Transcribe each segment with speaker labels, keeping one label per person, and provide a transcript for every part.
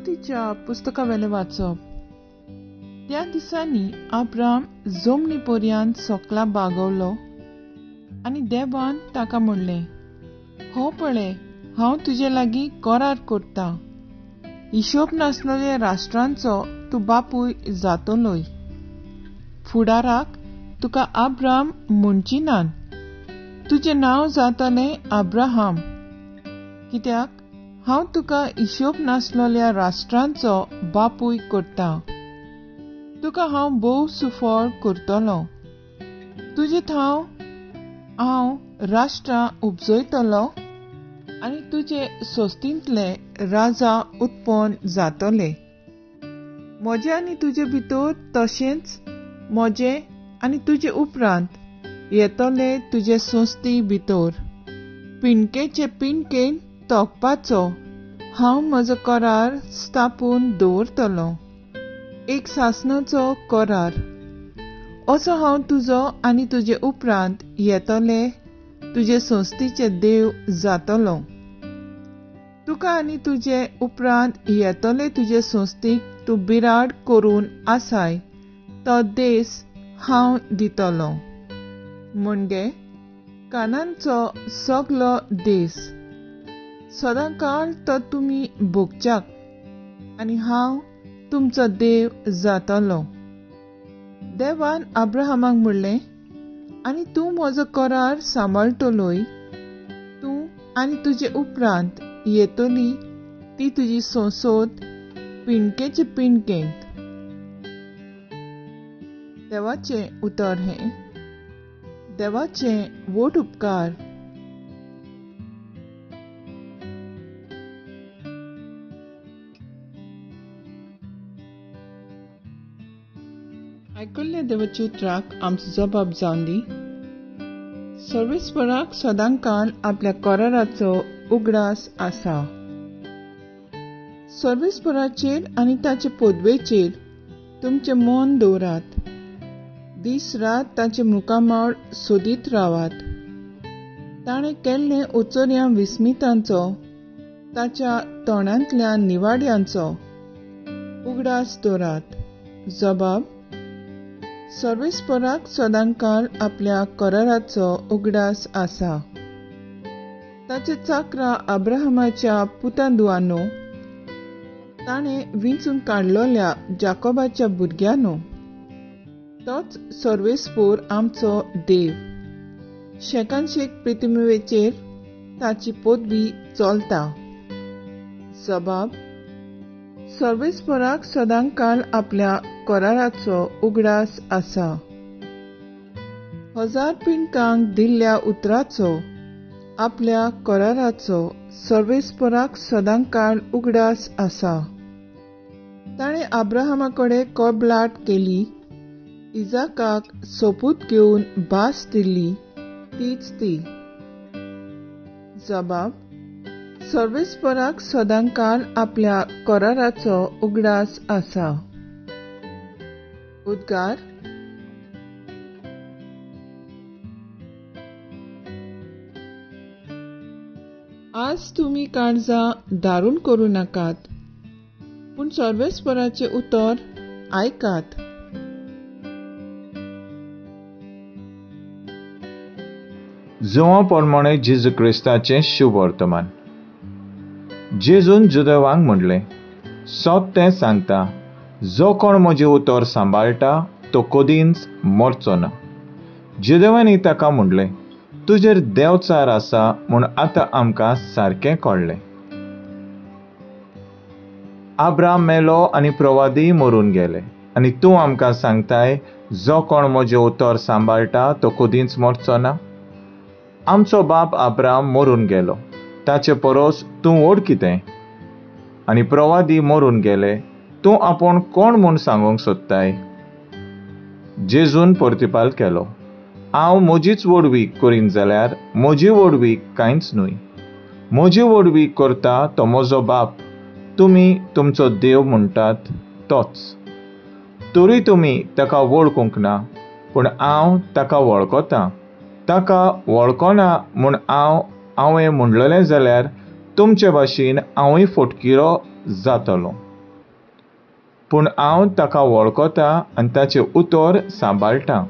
Speaker 1: उत्पत्तीच्या पुस्तकावेलें वाचप. त्या दिसांनी आब्राम जमनी पर्यंत सोकला बागवलो आनी देवान ताका म्हणलें, हो पळय, हांव तुजे लागीं करार करता, हिशोब नासलेल्या राष्ट्रांचो तूं बापूय जातलोय. फुडाराक तुका आब्राम म्हणची नात, तुजें नांव जातलें अब्राहम, कित्याक हांव तुका हिशोब नासलेल्या राष्ट्रांचो बापूय करता. तुका हांव भोव सुफळ करतलो, तुजे थाव हांव राष्ट्रां उपजयतलो आनी तुजे सोस्तींतले राजा उत्पन्न जातले. म्हजे आनी तुजे भितर तशेंच म्हजे आनी तुजे उपरांत येतले तुजे सोस्ती भितर पिणकेचे पिणकेन तोखपाचो हांव म्हजो करार स्थापून दवरतलो, एक सासणाचो करार. असो हांव तुजो आनी तुजे उपरांत येतले तुजे संस्थेचे देव जातलो. तुका आनी तुजे उपरांत येतले तुजे संस्थेक तूं बिराड करून आसाय तो देश हांव दितलो, म्हणजे कानांचो सगलो देश. सदांकाळ तो तुमी भोगच्याक आनी हांव तुमचो देव जातलो. देवान अब्राहमाक म्हणलें, आनी तूं म्हजो करार सांबाळटलोय, तूं आनी तुजे उपरांत येतली ती तुजी संसद पिणकेचे पिणकेंत. देवाचें उतर हें. देवाचें वोट उपकार. आयकल्ल्या देवाच्या उतराक आमचो जबाब जावन दी. सर्वेस्पराक सदांकाल आपल्या कराराचो उगडास आसा. सर्वेस्पराचेर आनी ताचे पदवेचेर तुमचें मन दवरात, दीस रात ताचें मुखामळ सोदीत रावात. ताणें केल्ले उचोऱ्या विस्मितांचो, ताच्या तोंडांतल्या निवाड्यांचो उगडास दवरात. जबाब: सर्वेस्पराक सदांकाल आपल्या कराराचो उगडास आसा. ताचे चाकरा अब्राहमाच्या पुतांदुआनो, ताणें विंचून काडलोल्या जाकोबाच्या भुरग्यांनो. तोच सर्वेस्पोर आमचो देव, शेकानशेक पृथ्वीचेर ताची पदवी चलता. जबाब: सर्वेस्पराक सदांकाल आपल्या कराराचो उगडास आसा. 1000 पिंडकांक दिल्ल्या उतराचो, आपल्या कराराचो सर्वेस्पराक सदांकाल उगडास आसा. ताणें अब्राहमा कडेन कबलाट केली, इजाकाक सोपूत घेवन भास दिल्ली तीच ती. जबाब: सर्वेस्पराक सदांकाल आपल्या कराराचो उगडास आसा. उद्गार: आज तुमी काळजां दारूण करूं नाकात, पूण सर्वेस्पराचें उतर आयकात.
Speaker 2: जुंवा प्रमाणे जेजू क्रिस्ताचें शुभवर्तमान. जेजून जुदेवांक म्हणलें, सत तें सांगता, जो कोण म्हजें उतर सांबाळटा तो कदींच मरचो ना. जुदेवांनी ताका म्हणलें, तुजेर देवचार आसा म्हूण आतां आमकां सारकें कळ्ळें. आब्राम मेलो आनी प्रवादीय मरून गेले, आनी तूं आमकां सांगताय, जो कोण म्हजें उतर सांबाळटा तो कदींच मरचो ना. आमचो बाप आब्राम मरून गेलो, ताचे परस तूं व्हड कितें? आनी प्रवादी मरून गेले, तूं आपूण कोण म्हूण सांगूंक सोदताय? जेजून प्रतिपाल केलो, हांव म्हजीच व्हडवीक करीन जाल्यार म्हजी व्हडवीक कांयच न्हय. म्हजी व्हडवीक करता तो म्हजो बाप, तुमी तुमचो देव म्हणटात तोच. तरी तुमी ताका वळखूंक ना, पूण हांव ताका वळखतां. ताका वळखना म्हूण हांवें म्हणलेलें जाल्यार तुमचे भाशेन हांवूय फटकिरो जातलो. पूण हांव ताका वळखता आनी ताचें उतर सांबाळटा.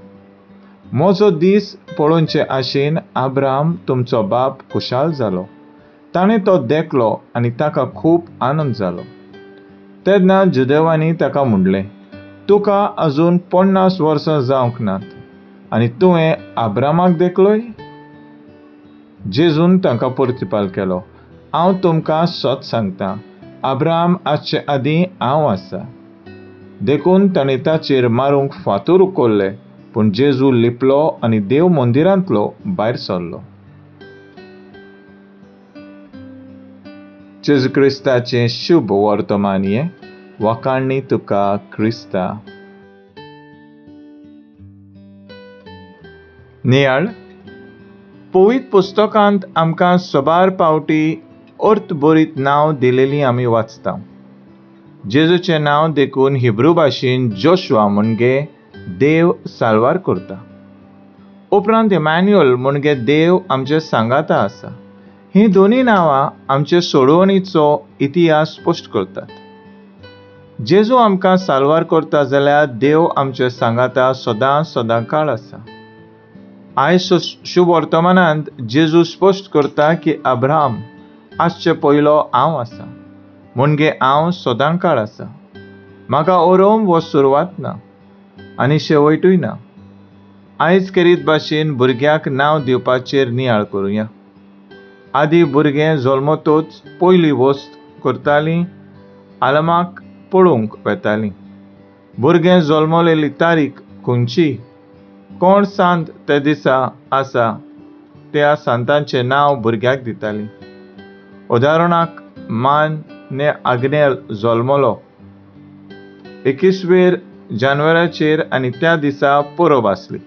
Speaker 2: म्हजो दीस पळोवचे आशेन अब्राहम तुमचो बाप खुशाल जालो. ताणें तो देखलो आनी ताका खूब आनंद जालो. तेन्ना जुदेवांनी ताका म्हणलें, तुका अजून 50 वर्सां जावंक नात आनी तुवें अब्राहमाक देखलोय? जेजून तांकां प्रतिपाल केलो, हांव तुमकां सत सांगता, अब्राहम आसचे आदीं हांव आसा. देखून ताणें ताचेर मारूंक फातोर उखल्ले, पूण जेजू लिपलो आनी देव मंदिरांतलो भायर सरलो. जेजू क्रिस्ताचें शुभ वर्तमान हें. वाखाणणी तुका क्रिस्ता. नियाळ पवित्र पुस्तकांत आमकां सबार पावटी अर्थभरीत नांव दिलेली आमी वाचता. जेजूचें नांव देखून हिब्रू भाशेन जोशुआ म्हणजे देव साल्वार करता. उपरांत इमॅन्युअल म्हणजे देव आमचे सांगाता आसा. ही दोनूय नांवां आमचे सोडवणीचो इतिहास स्पश्ट करतात. जेजू आमकां साल्वार करता जाल्यार देव आमचे सांगाता सदां सदां काळ आसा. आयज शुभ वर्तमानांत जेजू स्पश्ट करता की अब्राहम आसचे पयलो हांव आसा, म्हणजे हांव सदां काळ आसा. म्हाका ओरोम वो सुरवात ना आनी शेवटूय ना. आयज खेरीत भाशेन भुरग्याक नांव दिवपाचेर नियाळ करुया. आदी भुरगें जल्मतोच पयली वस्त करतालीं, आलमाक पळोवंक वेतालीं. भुरगें जल्मलेली तारीख खंयची, कोण सांत ते दिसा आसा त्या सांतांचें नांव भुरग्याक दितालीं. उदाहरणाक मान ने आग्नेल जल्मलो 21 जानेवारीचेर आनी त्या दिसा परब आसली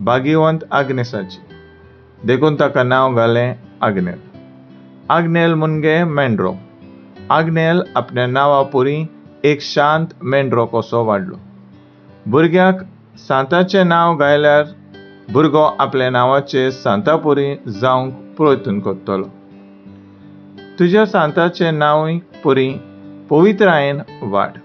Speaker 2: भाग्यवंत आग्नेसाची, देखून ताका नांव घालें आग्नेल. आग्नेल म्हणजे मेंढरो. आग्नेल आपल्या नांवा पुरी एक शांत मेंढरो कसो वाडलो. भुरग्याक सांताचें नांव गायल्यार भुरगो आपल्या नांवाचे सांतापुरी जावंक प्रयत्न करतलो. तुज्या सांताचें नांवूय पुरी पवित्रायेन वाड.